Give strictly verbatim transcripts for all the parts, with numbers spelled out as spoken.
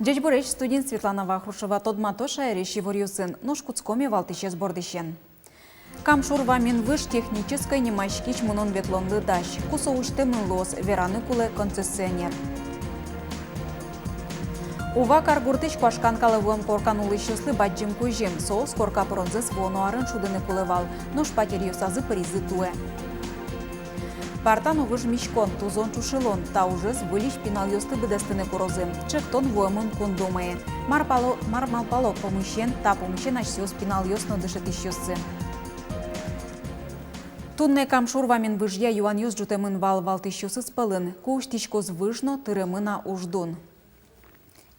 Ӟечбуресь, студиын Светлана Вахрушева. Тодмато шаерысь иворъёсын. Нош кутскоме валтӥсез бордысен. Кам шур вамен выж технической нимаськись мынон-ветлонлы дась. Ку со усьтэмын луоз, вераны кулэ концессионер. Ува каргуртысь Куашкан калэ вуэм коркан улӥсьёслы бадӟым кузьым. Соос корка пыронзэс вуоно арын шудыны кулэ вал, нош патеръёсазы пыризы туэ. Парта но выж миськон, тузон ӵушылон — та ужез выльысь пиналъёсты быдэстыны курозы. Ӵектон вуэмын Кун Думае. Мар пало-, мар малпало пумысен, та пумысен асьсэос пиналъёс но дышетӥсьёссы. Туннэ Кам шур вамен выжъя юанъёс ӝутэмын вал валтӥсьёсыз пӧлын: ку усьтӥськоз выж но тыремын-а уждун.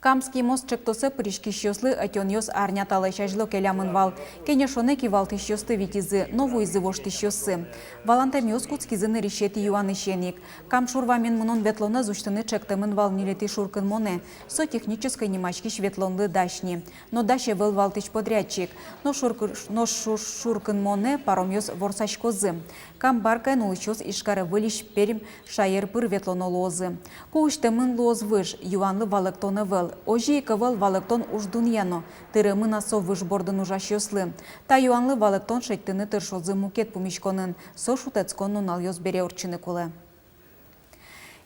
«Камский мост» ӵектосэ пыриськисьёслы ӧтёнъёс арня талэсь азьло келямын вал. Кенешонэ кивалтӥсьёсты витизы, но вуизы воштӥсьёссы. Валантэмъёс кутскизы нырысетӥ юанысен ик. Кам шур вамен мынон-ветлонэз усьтыны ӵектэмын вал ньылетӥ шуркынмонэ. Со технической нимаськись ветлонлы дась ни. Но дась ӧвӧл валтӥсь подрядчик. Но шуркы-, но шу-, шуркынмонэ паромъёс ворсаськозы. Кам Баркаын улӥсьёс Ижкаре выльысь Пермь шаер пыр ветлоно луозы. Ку усьтэмын луоз выж, юанлы валэктон ӧвӧл. Озьы ик ӧвӧл валэктон уждунъя но, тыремын-а со выж бордын ужасьёслы. Та юанлы валэктон шедьтыны тыршозы мукет пумиськонын. Со шутэтскон нуналъёс бере ортчыны кулэ.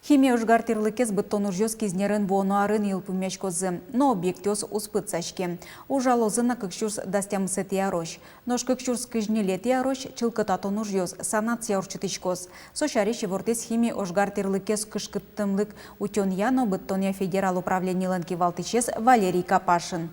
Химия ожгар тӥрлыкез быдтон ужъёс Кизнерын вуоно арын йылпумъяськозы, но объектъёс уз пытсаське. Ужалозы на кык сюрс дас тямысэтӥ арозь. Нош кык сюрс кызь ньылетӥ арозь чылкытатон ужъёс, санация ортчытӥськоз. Со сярысь ивортӥз химия ожгар тӥрлыкез кышкыттэмлык утёнъя но быдтонъя федерал управленилэн кивалтӥсез Валерий Капашин.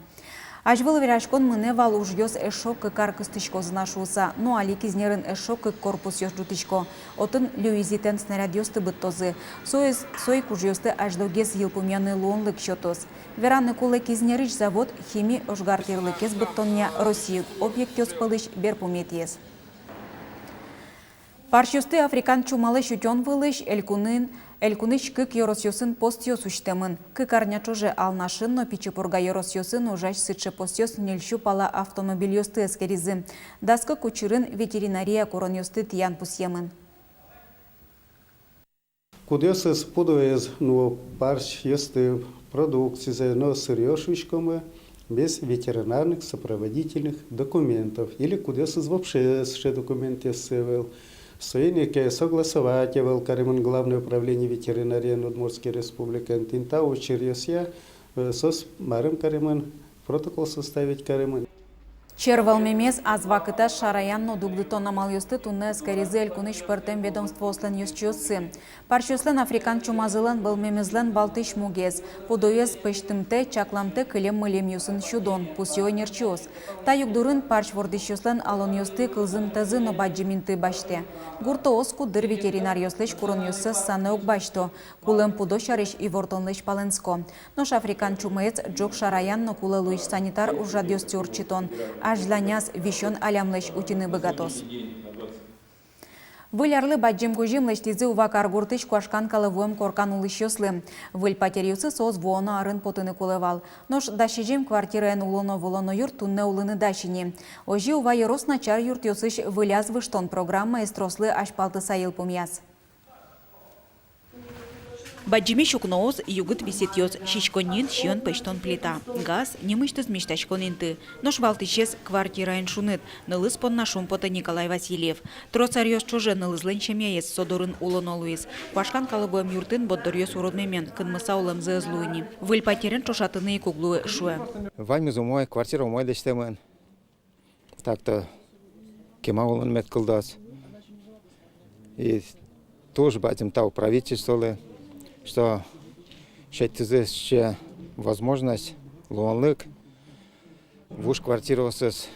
Азьвыл вераськон мынэ вал, ужъёс эшшо кык ар кыстӥськозы на шуыса, но али Кизнерын эшшо кык корпусъёс ӝутӥсько. Отын люизитэн снарядъёсты быдтозы. Соос, со ик ужъёсты азьлогес йылпумъяны луонлык сётоз. Вераны кулэ, Кизнерысь завод хими ожгар тӥрлыкез быдтонъя Россиысь объектъёс пӧлысь берпуметӥез. Парсьёсты африкан чумалэсь утён вылысь элькунын, элькунысь кык ёросъёсын постъёс усьтэмын. Кык арня ӵоже Алнашын но Пичи Пурга ёросъёсын ужась сыӵе постъёс ньыль сю пала автомобильёсты эскеризы. Дас кык учырын ветеринария куронъёсты тӥян пусъемын. Кудъёсыз пудоез но парсьёсты, продукцизэ но сырьё шуиськомы без ветеринарных сопроводительных документов, или кудъёсыз вообще сыӵе документъёссы ӧвӧл. Соин ик согласовать ӧвӧл каремын Главное управление ветеринарии Удмуртской Республикаын. Тӥни та учыръёсъя, э, соос марым каремын, протокол составить каремын. Чер вӧлмемез ас вакытаз шараян но дугдытон амалъёсты туннэ эскеризы элькунысь пӧртэм ведомствоослэн ёзчиоссы. Парсьёслэн африкан чумазылэн вӧлмемезлэн валтӥсь мугез — пудоез пӧзьтымтэ, чакламтэ кылем-мылемъёсын сюдон, пусъё ӧнерчиос. Та югдурын парсь вордӥсьёслэн алонъёсты кылзымтэзы но бадӟым инты басьтэ. Гуртоос куддыр ветеринаръёслэсь куронъёссэс санэ уг басьто, кулэм пудо сярысь ивортонлэсь палэнско. Нош африкан чумаез ӝог шараян но кулэ луись санитар ужрадъёсты ортчытон, азьланяз висён алямлэсь утьыны быгатоз. Выль арлы бадӟым кузьым лэсьтӥзы Ува каргуртысь Куашкан калэ вуэм коркан улӥсьёслы. Выль патеръёсы соос вуоно арын потыны кулэ вал. Нош дас сизьым квартираен улоно-вылоно юрт туннэ улыны дась ини. Озьы Ува ёрос начар юртъёсысь выльяз выжтон программаез трослы азьпалтыса йылпумъяз. Бадӟымесь укноос, югыт висэтъёс, сиськонниын сиён пӧзьтон плита, газ, нимысьтыз мисьтаськон инты. Нош валтӥсез — квартираын шуныт, нылыз понна шумпотэ Николай Васильев. Трос аръёс ӵоже нылызлэн семьяез со дорын улоно луиз. Куашкан калэ вуэм юртын борддоръёс уродмемен, кынмыса улэмзы ӧз луы ни. Выль патерен ӵошатыны ик уг луы, шуэ. Ваньмыз умой, квартира умой лэсьтэмын. Так-то кема улон мед кылдоз. И туж бадӟым тау правительстволы, что шедьтӥзы сыӵе возможность, луонлык вуж квартираосыз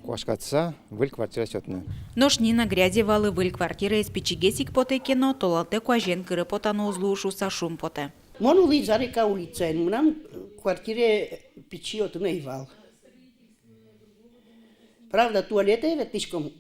куашкатыса выль квартира сётыны. Нош Нина Грязевалы выль квартираез пичигес ик потэ ке но, толалтэ куазен кыре потано уз луы шуыса шумпотэ. Мон улӥ Зарека улицаын, мынам квартире пичи отын ӧй вал. Правда, туалетэ ветлӥськом,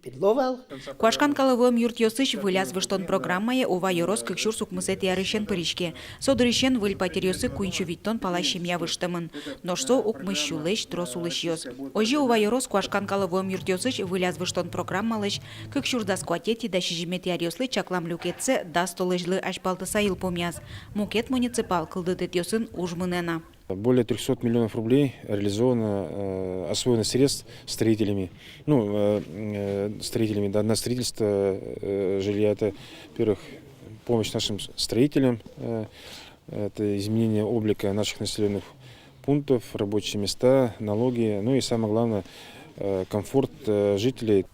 Пидло вал. Куашкан калэ вуэм юртъёсысь выльяз выжтон программае Ува ёрос кык сюрс укмысэтӥ арысен пыриське. Со дырысен выль патеръёсы куинь сю витьтон пала семья выжтэмын. Нош со укмыс сюлэсь трос улӥсьёс. Озьы Ува ёрос куашкан калэ вуэм юртъёсысь выльяз выжтон программалэсь кык сюрс дас куатетӥ да сизьыметӥ аръёслы чаклам люкетсэ дас толэзьлы азьпалтыса йылпумъяз. Мукет муниципал кылдытэтъёсын уж мынэ на. Более трёхсот миллионов рублей реализовано, э, освоено средств строителями. Ну, э, э, строителями, да, на строительство, э, жилья. Это, во-первых, помощь нашим с-, строителям, э, это изменение облика наших населённых пунктов, рабочие места, налоги, ну и самое главное, э, комфорт, э, жителей.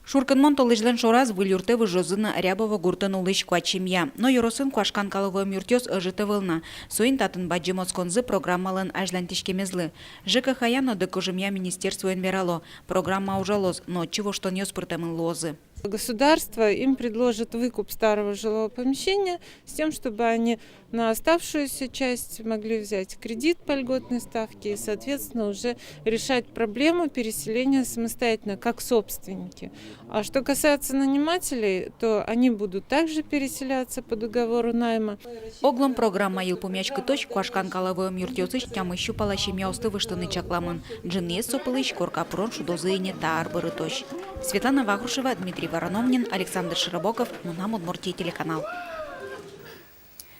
Шуркынмон толэзьлэн шораз выль юртэ выжозы на Рябово гуртын улӥсь куать семья. Но ёросын куашкан калэ вуэм юртъёс ӧжыт ӧвӧл на. Соин татын бадӟым осконзы программалэн азьланьтӥськемезлы. ЖКХ-я но ДКЖМ-я министерствоын верало: программа ужалоз, но отчы воштонъёс пыртэмын луозы. Государство им предложит выкуп старого жилого помещения с тем, чтобы они на оставшуюся часть могли взять кредит по льготной ставке и, соответственно, уже решать проблему переселения самостоятельно, как собственники. А что касается нанимателей, то они будут также переселяться по договору найма. Оглом программа йылпумъяськытозь куашкан калэ вуэм юртъёсысь тямыс сю пала семьяосты выжтыны чакламын. Ӝыныез со пӧлысь корка пырон шудозы ини та ар бырытозь. Светлана Вахрушева, Дмитрий Ворономнин, Александр Широбоков, «Мынам Удмуртие» телеканал.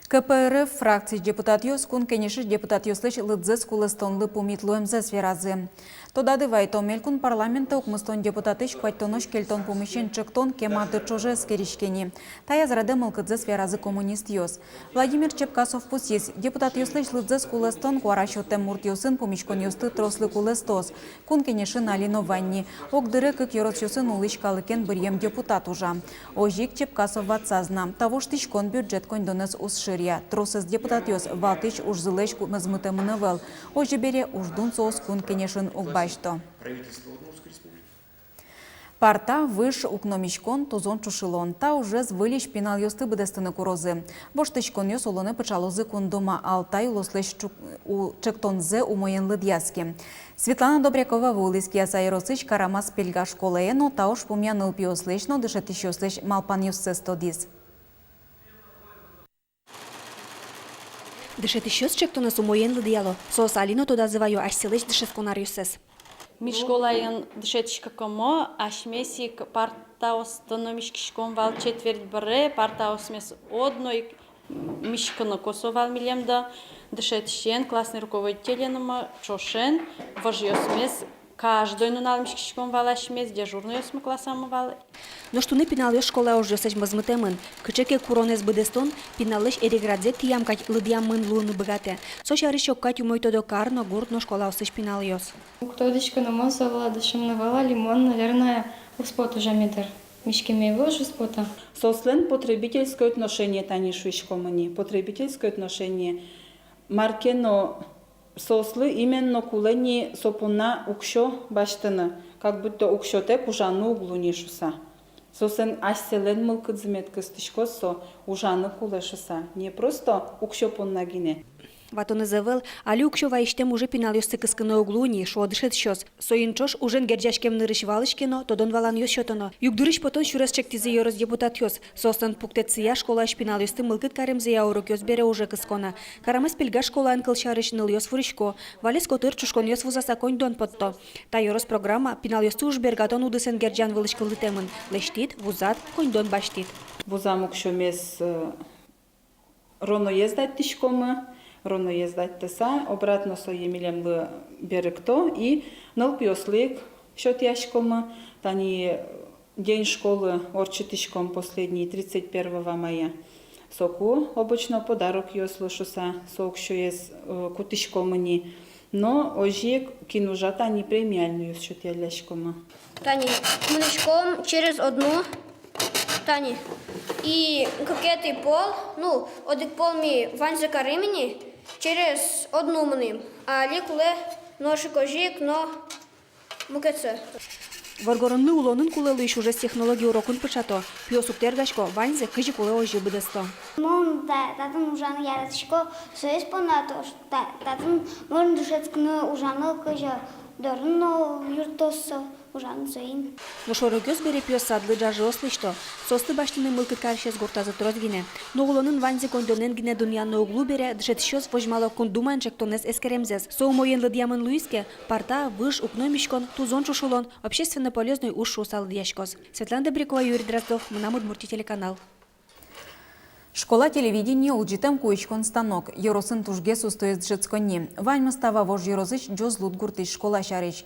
КПРФ фракциысь депутатъёс Кун Кенешысь депутатъёслэсь лыдзэс кулэстонлы пумит луэмзэс веразы. Тодады вайытом, Элькун парламентэ укмыстон депутатысь куатьтонозь кельтон пумысен ӵектон кема тыр ӵоже эскериське ни. Таяз радэ мылкыдзэс веразы коммунистъёс. Владимир Чепкасов пусйиз: депутатъёслэсь лыдзэс кулэстон куара сётэм муртъёсын пумиськонъёсты трослы кулэстоз. Кун Кенешын али но вань ни. Огдыре кык ёросъёсын улӥсь калыкен быръем депутат ужа. Озьы ик Чепкасов ватсаз на: та воштӥськон бюджет коньдонэз уз шыръя. Тросэз депутатъёс валтӥсь ужзылэсь ку-, мозмытэмын ӧвӧл. Озьы бере, уждун соос Кун Кенешын уг басьто. Парта, выж, укномиськон, тузон-ӵушылон — та ужез выльысь пиналъёсты быдэстыны курозы. Воштӥськонъёс улонэ пыӵалозы Кун Дума «Алтай улослэсь ӵук-, у-, ӵектонзэ умоен лыдъяз ке». Светлана Добрякова вуылӥз Кияса ёросысь Карамас-Пельга школае но та уж пумъя нылпиослэсь но дышетӥсьёслэсь малпанъёссэс тодӥз. Дышетӥсьёс ӵектонэз умоен лыдъяло. Соос али но тодазы ваё асьсэлэсь дышетскон аръёссэс. Ми школаын дышетӥськыкумы, асьмеос ик партаосты но миськиськом вал четверть бере, партаосмес одно ик миськыны косо вал милемды. Дышетӥсен, классный руководителен но ӵошен вожъёсмес каждой нунал миськиськом вал асьмеос, дежурнойёсмы классамы вал. Нош туннэ пиналъёс школа ужъёслэсь мозмытэмын. Кыӵе ке куронэз быдэстон пиналлэсь эреградзэ тӥям кадь лыдъямын луыны быгатэ. Со сярысь огкадь умой тодо кар но, гурт но школаосысь пиналъёс. Уг тодӥськы но, мон со вылады шым но вал али, мон, наверное, уз поты ужаме дыр. Миськеме ӧвӧл уж, уз поты. Соослэн потребительское отношение тани шуиськом ини, потребительское отношение. Мар ке но соослы именно кулэ ни со понна уксё басьтыны, как будто уксётэк ужаны уг луы ни шуса. Соослэн асьсэлэн мылкыдзы мед кыстӥськоз со, ужаны кулэ шуса, не просто уксё понна гинэ. Ватонэз ӧвӧл, али уксё вайисьтэм уже пиналъёсты кыскыны уг луы ни, шуо дышетӥсьёс. Соин ӵош ужен герӟаськем нырысь валысь ке но, тодон-валанъёс сётоно. Югдурысь потон сюрес ӵектӥзы ёрос депутатъёс. Соослэн пуктэтсыя школаысь пиналъёсты мылкыд каремзыя урокъёс бере уже кысконо. Карамас-Пельга школаын, кылсярысь, нылъёс вурисько. Валес котыр ӵушконъёс вузаса коньдон потто. Та ёрос программа пиналъёсты уж бергатон удысэн герӟан вылысь кылдытэмын: лэсьтӥд, вузад, коньдон басьтӥд. Вузам уксёмес, э, РОНО-е сдать тӥськомы, РОНО-е сдать тыса, обратно сое милемлы берыкто и нылпиослы ик сётъяськомы. Тани День школы ортчытӥськом последний, тридцать первого мая. Соку обычно подарокъёс луо шуса, со уксёез, э, кутӥськом ини. Но озьы ик кин ужа, тани премиальнойёс сётъялляськомы. Тани мынӥськом через одну, тани. И кыкетӥ пол, ну, одӥг пол ми ваньзэ карим ини, через одну мынӥм. А али кулэ нош ик озьы ик, но мукетсэ. Воргоронлы улонын кулэ луись ужез технология урокын пыӵато. Пиос уг тэргасько, ваньзэ кызьы кулэ, озьы быдэсто. Мон та-, татын ужаны яратӥсько, соиз понна то, что та-, татын можно дышетскыны, ужаны кызьы дорын но юрттоз со. Ужан соин. Нош урокъёс бере пиос садлы ӝажыос лэсьто. Соосты басьтыны мылкыд карисез гуртазы трос гинэ. Но улонын ваньзэ коньдонэн гинэ дунъяны уг луы бере, дышетӥсьёс возьмало Кун Думаен ӵектонэз эскеремзэс. Со умоен лыдъямын луиз ке, парта, выж, укно эмиськон, тузон ӵушылон, общественно-полезной уж шуыса лыдъяськоз. Светлана Добрякова, Юрий Дроздов, «Мынам Удмуртие» телеканал. Школа телевидение, улӟытэм куиськон станок, ёросын тужгес устоез дышетсконни. Ваньмыз та Вавож ёросысь Ӟозлуд гуртысь школа сярысь.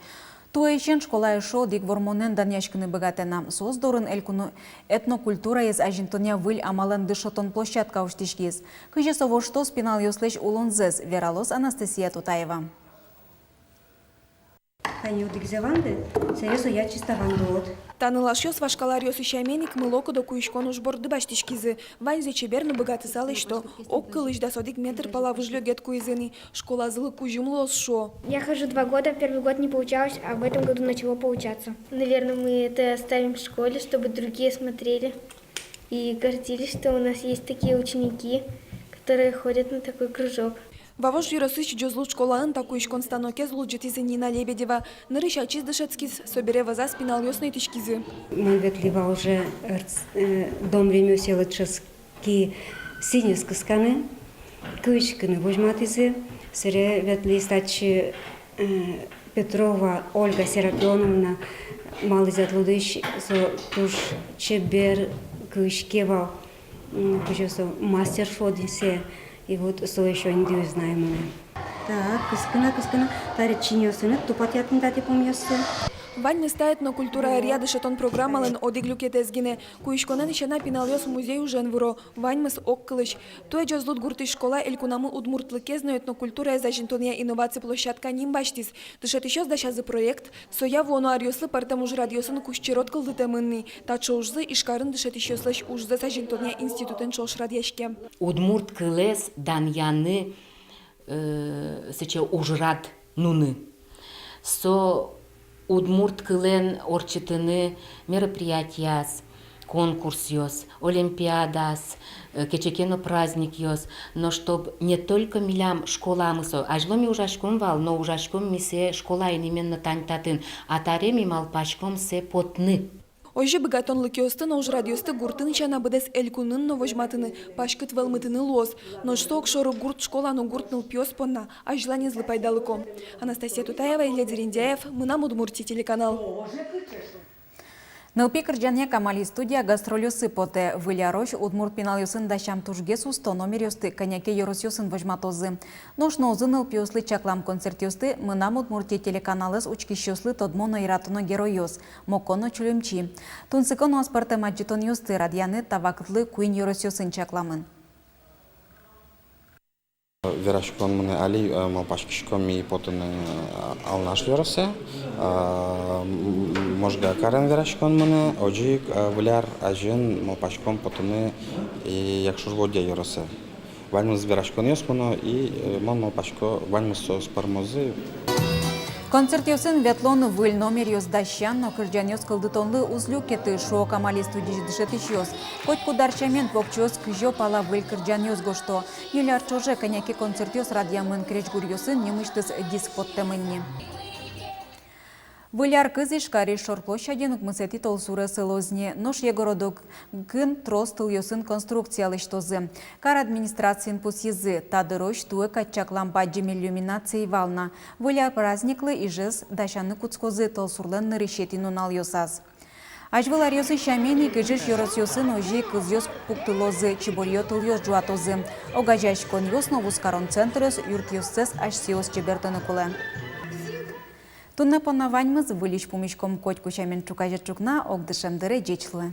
Туэысен школа эшшо одӥг вормонэн данъяськыны быгатэ на. Соос дорын элькуно этнокультураез азинтонъя выль амалэн дышетон площадка усьтӥськиз. Кызьы со воштоз пиналъёслэсь улонзэс, вералоз Анастасия Тутаева. Тани одӥгзэ ванды, сэре со ятчыса вандод. Та нылашъёс вашкала аръёсы сямен ик мылокыдо куиськон уж борды басьтӥськизы. Ваньзэ чебер но быгатыса лэсьто. Огкылысь дас одӥг метр пала выж лёгет куизы ни. Школазылы кузьым луоз, шуо. Я хожу два года, первый год не получалось, а в этом году начало получаться. Наверное, мы это оставим в школе, чтобы другие смотрели и гордились, что у нас есть такие ученики, которые ходят на такой кружок. Вавож ёросысь Ӟозлуд школаын та куиськон станокез улӟытӥз Нина Лебедева. Нырысь ачиз дышетскиз, собере вӧзаз пиналъёс но итӥськизы. Мон ветлӥ вал уже, э, дом ремёсел дышетски сӥньыс кысканы, куиськыны возьматӥзы. Сэре ветлӥз татчы, э, Петрова Ольга Серапионовна, Малый Зядлудысь, со туж чебер куиське вал. М, кызьы со мастер шуод ини сое, и вот со ещё инды уз на мынэ. Так, кыскыны, кыскыны, таре чиньыосыныд тупатъяны татӥ пумъёссэ. Ваньмыз та этнокультура ӧръя дышетон программалэн одӥг люкетэз гинэ. Куиськонэн сяна пиналъёс музей ужен выро, ваньмыз огкылысь. Туэ Ӟозлуд гуртысь школа элькунамы удмуртлыкез но этнокультураез азинтонъя инноваци площадка ним басьтӥз. Дышетӥсьёс дасязы проект, соя вуоно аръёслы пӧртэм ужрадъёсын кузь черод кылдытэмын ни. Таӵе ужзы Ижкарын дышетӥсьёслэсь ужзэс азинтонъя институтэн ӵош радъяське. Удмурт кылэз данъяны, э, сыӵе ужрад нуны. Со удмурт кылэн ортчытыны мероприятиос, конкурсъёс, олимпиадаос, э, кече ке но праздникъёс, но чтоб не только милям школамы со, азьло ми ужаськом вал, но ужаськом ми сое школаын именно тань татын, а таре ми малпаськом сое потыны. Озьы быгатонлыкъёсты но ужрадъёсты гуртын сяна быдэс элькунын но возьматыны, паськыт вӧлмытыны луоз. Нош со огшоры гурт школа но гурт нылпиос понна азьланезлы пайдалыко. Анастасия Тутаева, Илья Дерендяев, «Мынам Удмуртие» телеканал. Нылпи кырӟанъя «Камали» студия гастрольёсы потэ. Выль арозь удмурт пиналъёсын дасям тужгес усто номеръёсты кӧня ке ёросъёсын возьматозы. Нош нуозы нылпиослы чаклам концертъёсты «Мынам Удмуртие» телеканалэз учкисьёслы тодмо но яратоно геройёс, Моко но Чулимчи. Тунсыко но аспӧртэм адӟытонъёсты радъяны та вакытлы куинь ёросъёсын чакламын. Вераськон мынэ али, э, малпаськиськом ми потыны, э, Алнаш ёросэ, э, м-, м-, Можга карен вераськон мынэ, озьы ик, э, Выль ар азьын малпаськом потыны и Якшур-Бӧдья ёросэ. Ваньмыз вераськонъёс мыно, и, э, мон малпасько, ваньмыз соос пӧрмозы. Концертъёсын ветлон, выль номеръёс дасян но кырӟанъёс кылдытонлы уз люкеты, шуо «Камали» студиысь дышетӥсьёс. Котькуд ар сямен покчиос кызь пала выль кырӟанъёс гожто. Ньыль ар ӵоже кӧня ке концертъёс радъямын, крезьгуръёсын нимысьтыз диск поттэмын ни. Выль ар кыз Ижкарысь шор площадьын укмысэтӥ толсуре сылоз ни. Нош Егородокын трос тылъёсын конструкция лэсьтозы. Кар администрациын пусйизы, та дырозь туэ кадь чаклам бадӟым иллюминация ӧй вал на. Выль ар праздниклы Ижез дасяны кутскозы толсурлэн нырысетӥ нуналъёсаз. Азьвыл аръёсы сямен ик Ижысь ёросъёсын озьы ик кызъёс пуктылозы, чибольё тылъёс ӝуатозы. Огазеяськонъёс но вузкарон центръёс юртъёссэс асьсэос чебертыны кулэ. Туннэ понна ваньмыз. Выльысь пумиськом котьку сямен ӵуказе ӵукна, огдышем дыре. Ӟеч луэ.